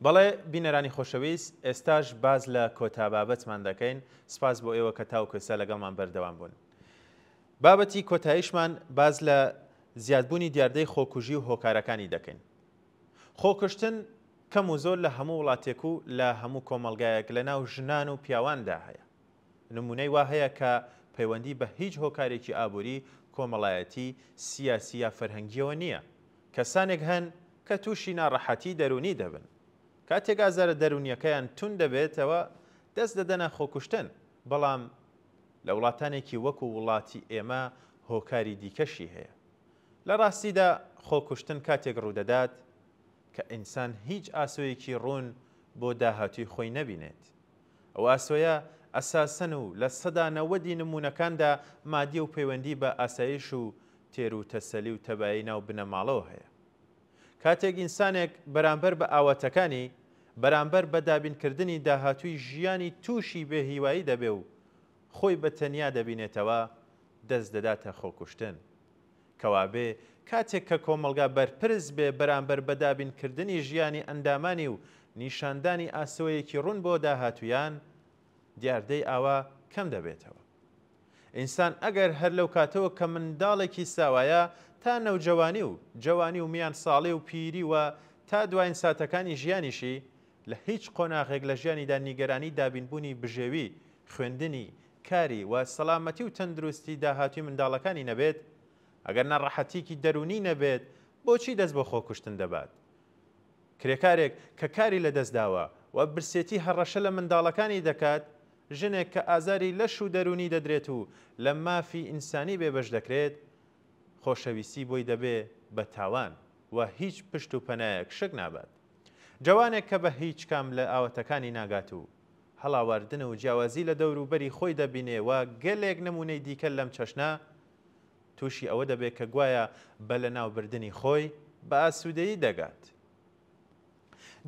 بەڵێ بینەرانی خۆشەویست ئێستاش باس لە کۆتا بابەتمان دەکەین، سپاس بۆ ئێوە کە تاوەکو ئێستا لەگەڵمان بەردەوام بوون. بابەتی کۆتاییشمان باس لە زیادبوونی دیاردەی خۆکوژی و هۆکارەکانی دەکەین. خۆکوشتن کەم و زۆر لە هەموو وڵاتێک و لە هەموو کۆمەڵگایەک لە ناو ژنان و پیاواندا هەیە. نموونەی وا هەیە کە پەیوەندی بە هیچ هۆکارێکی ئابووری، کۆمەڵایەتی، سیاسی یا فەرهەنگییەوە نییە. کەسانێک هەن کە تووشی ناڕەحەتی دەروونی دەبن. کاتێک ئازارە دەروونییەکەیان توند دەبێتەوە دەست دەدەنە خۆکوشتن، بەڵام لە وڵاتانێکی وەکو وڵاتی ئێمە هۆکاری دیکەشی هەیە. لە ڕاستیدا خۆکوشتن کاتێک ڕوودەدات کە ئینسان هیچ ئاسۆیەکی ڕوون بۆ داهاتووی خۆی نەبینێت. ئەو ئاسۆیە ئەساسەن و 90% ی نموونەکاندا مادیە و پەیوەندی بە ئاسایش و تێر و تەسەلی و تەبایی ناو بنەماڵەوە هەیە. کاتێک ئینسانێک بەرامبەر بە ئاواتەکانی، بەرامبەر بە دابینکردنی داهاتووی ژیانی تووشی بێ هیوایی دەبێ و خۆی بە تەنیا دەبینێتەوە، دەست دەداتە خۆکوشتن. کەوابێ کاتێک کە کۆمەڵگا بەرپرس بێ بەرامبەر بە دابینکردنی ژیانی ئەندامانی و نیشاندانی ئاسۆیەکی ڕوون بۆ داهاتوویان، دیاردەی ئاوا کەم دەبێتەوە. ئینسان ئەگەر هەر لەو کاتەوە کە منداڵێکی ساوایە تا نەوجەوانی و جەوانی و میان ساڵی و پیری و تا دواین ساتەکانی ژیانیشی لە هیچ قۆناغێک لە ژیانیدا نیگەرانی دابینبوونی بژێوی، خوێندنی، کاری و سەلامەتی و تەندروستی داهاتووی منداڵەکانی نەبێت، ئەگەر ناڕەحەتیەکی دەروونی نەبێت بۆچی دەست بۆ خۆکوشتن دەبات؟ کرێکارێک کە کاری لەدەستداوە و برسێتی هەڕەشە لە منداڵەکانی دەکات، ژنێک کە ئازاری لەش و دەروونی دەدرێت و لە مافی ئینسانی بێبەش دەکرێت، خۆشەویستی بۆی دەبێ بە تاوان و هیچ پشت و پەنایەک شک نابات. جەوانێک کە بە هیچ کام لە ئاواتەکانی ناگات و هەڵاواردن و جیاوازی لە دەوروبەری خۆی دەبینێ و گەلێک نموونەی دیکە لەم چەشنە، تووشی ئەوە دەبێ کە گوایە بە لەناوبردنی خۆی بە ئاسوودەیی دەگات.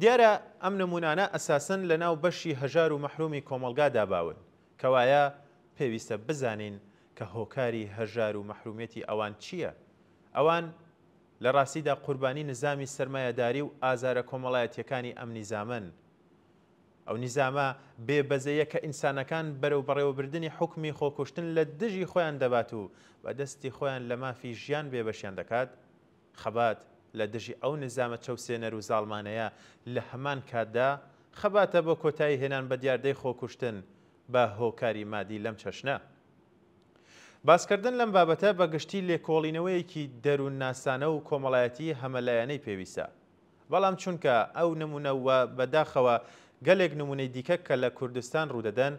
دیارە ئەم نموونانە ئەساسەن لە ناو بەشی هەژار و مەحروومی کۆمەڵگادا باون، کەوایە پێویستە بزانین کە هۆکاری هەژار و مەحروومیەتی ئەوان چییە؟ ئەوان لە ڕاستیدا قوربانی نزامی سەرمایەداری و ئازارە کۆمەڵایەتییەکانی ئەم نیزامەن. ئەو نیزامە بێ بەزەیە کە ئینسانەکان بەرەو بەڕێوەبردنی حوکمی خۆکوشتن لە دژی خۆیان دەبات و بە دەستی خۆیان لە مافی ژیان بێبەشیان دەکات، خەبات لە دژی ئەو نیزامە چەوسێنەر و زاڵمانەیە لە هەمان کاتدا خەباتە بۆ کۆتایی هێنان بە دیاردەی خۆکوشتن بە هۆکاری مادی لەم چەشنە. باسکردن لەم بابەتە بە گشتی لێکۆڵینەوەیەکی دەروونناسانە و کۆمەڵایەتی هەمەلایەنەی پێویستە. بەڵام چونکە ئەو نموونە و بە داخەوە گەلێک نموونەی دیکە کە لە کوردستان ڕوودەدەن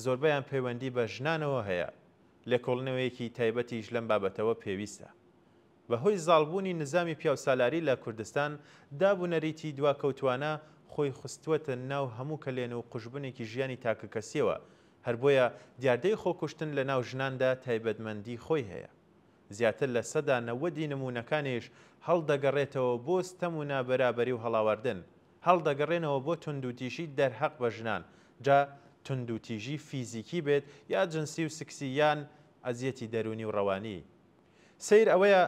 زۆربەیان پەیوەندی بە ژنانەوە هەیە، لێکۆڵینەوەیەکی تایبەتیش لەم بابەتەوە پێویستە. بە هۆی زاڵبوونی نزامی پیاوسالاری لە کوردستان، داب و نەریتی دواکەوتووانە خۆی خستووەتە ناو هەموو کەلێن و قوژبنێکی ژیانی تاکەکەسییەوە، هەر بۆیە دیاردەی خۆکوشتن لە ناو ژناندا تایبەتمەندی خۆی هەیە. زیاتر 90% ی نموونەکانیش هەڵدەگەڕێتەوە بۆ ستەم و نابەرابەری و هەڵاواردن، هەڵدەگەڕێنەوە بۆ توندوتیژی دەرهەق بە ژنان، جا توندوتیژی فیزیکی بێت یا جنسی و سکسی یان ئەزیەتی دەروونی و ڕەوانی. سەیر ئەوەیە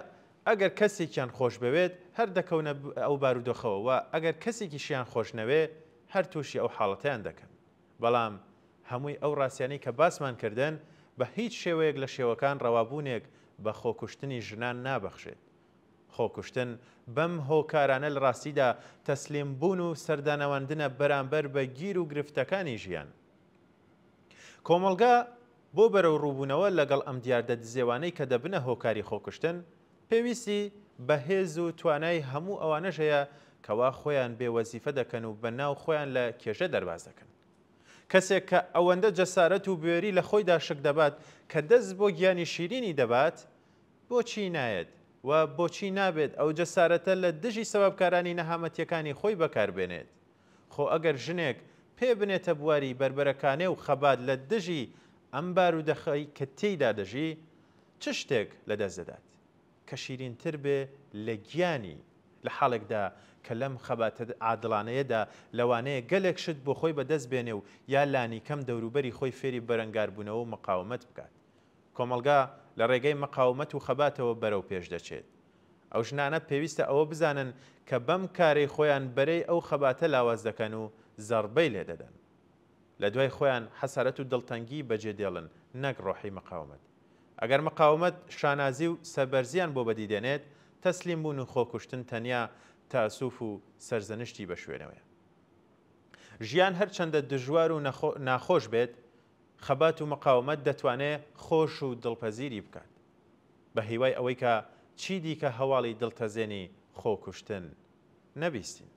ئەگەر کەسێکیان خۆش بوێت هەر دەکەونە ئەو بارودۆخەوە و ئەگەر کەسێکیشیان خۆش نەوێ هەر تووشی ئەو حاڵەتەیان دەکەن. بەڵام هەمووی ئەو ڕاستیانەی کە باسمان کردن بە هیچ شێوەیەک لە شێوەکان ڕەوابوونێک بە خۆکوشتنی ژنان نابەخشێت. خۆکوشتن بەم هۆکارانە لە ڕاستیدا تەسلیم بوون و سەردانەواندنە بەرامبەر بە گیر و گرفتەکانی ژیان. کۆمەڵگا بۆ بەرەوڕووبوونەوە لەگەڵ ئەم دیاردە دزێوانەی کە دەبنە هۆکاری خۆکوشتن، پێویستی بە هێز و توانای هەموو ئەوانەش هەیە کەوا خۆیان بێ وەزیفە دەکەن و بە ناو خۆیان لە کێشە دەرباز دەکەن. کەسێک کە ئەوەندە جەسارەت و بوێری لە خۆیدا شک دەبات کە دەست بۆ گیانی شیرینی دەبات، بۆچی نایەت و بۆچی نابێت ئەو جەسارەتە لە دژی سەبەبکارانی نەهامەتییەکانی خۆی بەکار بێنێت؟ خۆ ئەگەر ژنێک پێ بنێتە بواری بەربەرەکانێ و خەبات لە دژی ئەم بارودەخەی کە تێیدا دەژی، چ شتێک لە دەست دەدات کە شیرینتر بێ لە گیانی، لە حاڵێکدا کە لەم خەباتە عادڵانەیەدا لەوانەیە گەلێک شت بۆ خۆی بە دەست بێنێ و یا لانیکەم دەوروبەری خۆی فێری بەرەنگاربوونەوە و مقاومەت بکات. کۆمەڵگا لە ڕێگەی مقاومەت و خەباتەوە بەرەو پێش دەچێت. ئەو ژنانە پێویستە ئەوە بزانن کە بەم کارەی خۆیان بەرەی ئەو خەباتە لاواز دەکەن و زەڕبەی لێ دەدەن. لە دوای خۆیان حەسارەت و دڵتەنگی بەجێ دێڵن نەک ڕۆحی مقاومەت. ئەگەر مقاومەت شانازی و سەربەرزیان بۆ بەدی دێنێت، تەسلیم بوون و خۆکوشتن تەنیا تاسوف و سەرزەنشتی بە شوێنەوەیە. ژیان هەرچەندە دژوار و ناخۆش بێت، خەبات و مقاومەت دەتوانێ خۆش و دڵپەزیری بکات. بە هیوای ئەوەی کە چیدیکە هەواڵی دڵتەزێنی خۆکوشتن نەبیستین.